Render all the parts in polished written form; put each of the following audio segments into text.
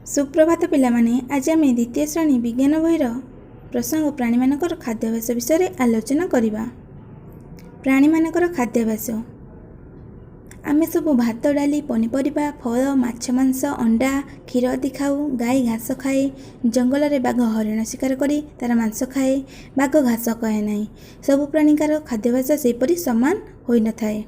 ସୁପ୍ରଭାତ ପିଲାମାନେ, ଆଜି ଆମେ ଦ୍ୱିତୀୟ ଶ୍ରେଣୀ ବିଜ୍ଞାନ ବହିର ପ୍ରସଙ୍ଗ ପ୍ରାଣୀମାନଙ୍କର ଖାଦ୍ୟାଭ୍ୟାସ ବିଷୟରେ ଆଲୋଚନା କରିବା। ପ୍ରାଣୀମାନଙ୍କର ଖାଦ୍ୟାଭ୍ୟାସ। ଆମେ ସବୁ ଭାତ, ଡାଲି, ପନିପରିବା, ଫଳ, ମାଛ, ମାଂସ, ଅଣ୍ଡା, କ୍ଷୀର ଆଦି ଖାଉ। ଗାଈ ଘାସ ଖାଏ। ଜଙ୍ଗଲରେ ବାଘ ହରିଣ ଶିକାର କରି ତା'ର ମାଂସ ଖାଏ। ବାଘ ଘାସ ଖାଏ ନାହିଁ। ସବୁ ପ୍ରାଣୀଙ୍କର ଖାଦ୍ୟାଭ୍ୟାସ ସେହିପରି ସମାନ ହୋଇନଥାଏ।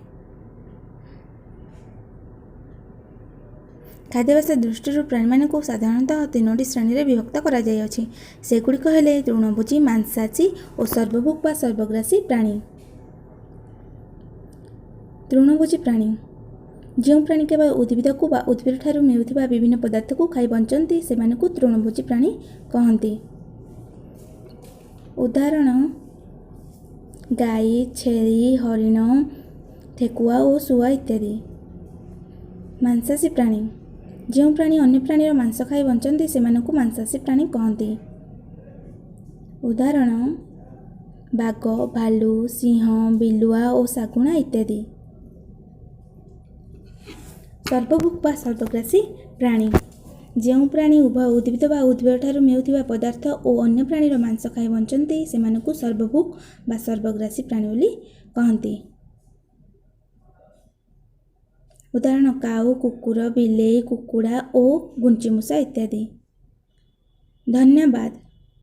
ଖାଦ୍ୟାଭ୍ୟାସ ଦୃଷ୍ଟିରୁ ପ୍ରାଣୀମାନଙ୍କୁ ସାଧାରଣତଃ ତିନୋଟି ଶ୍ରେଣୀରେ ବିଭକ୍ତ କରାଯାଇଅଛି। ସେଗୁଡ଼ିକ ହେଲେ ତୃଣଭୋଜୀ, ମାଂସାଶୀ ଓ ସର୍ବଭୁକ୍ ବା ସର୍ବଗ୍ରାସୀ ପ୍ରାଣୀ। ତୃଣଭୋଜୀ ପ୍ରାଣୀ: ଯେଉଁ ପ୍ରାଣୀ କେବଳ ଉଦ୍ଭିଦକୁ ବା ଉଦ୍ଭିଦଠାରୁ ମିଳୁଥିବା ବିଭିନ୍ନ ପଦାର୍ଥକୁ ଖାଇ ବଞ୍ଚନ୍ତି, ସେମାନଙ୍କୁ ତୃଣଭୋଜୀ ପ୍ରାଣୀ କହନ୍ତି। ଉଦାହରଣ: ଗାଈ, ଛେଳି, ହରିଣ, ଠେକୁଆ ଓ ଶୁଆ ଇତ୍ୟାଦି। ମାଂସାଶୀ ପ୍ରାଣୀ: ଯେଉଁ ପ୍ରାଣୀ ଅନ୍ୟ ପ୍ରାଣୀର ମାଂସ ଖାଇ ବଞ୍ଚନ୍ତି, ସେମାନଙ୍କୁ ମାଂସାଶୀ ପ୍ରାଣୀ କହନ୍ତି। ଉଦାହରଣ: ବାଘ, ଭାଲୁ, ସିଂହ, ବିଲୁଆ ଓ ଶାଗୁଣା ଇତ୍ୟାଦି। ସର୍ବଭୁକ୍ ବା ସର୍ବଗ୍ରାସୀ ପ୍ରାଣୀ: ଯେଉଁ ପ୍ରାଣୀ ଉଭୟ ଉଦ୍ଭିଦ ବା ଉଦ୍ଭିଦଠାରୁ ମିଳୁଥିବା ପଦାର୍ଥ ଓ ଅନ୍ୟ ପ୍ରାଣୀର ମାଂସ ଖାଇ ବଞ୍ଚନ୍ତି, ସେମାନଙ୍କୁ ସର୍ବଭୁକ୍ ବା ସର୍ବଗ୍ରାସୀ ପ୍ରାଣୀ ବୋଲି କହନ୍ତି। ଉଦାହରଣ: କାଉ, କୁକୁର, ବିଲେଇ, କୁକୁଡ଼ା ଓ ଗୁଞ୍ଚିମୂଷା ଇତ୍ୟାଦି। ଧନ୍ୟବାଦ।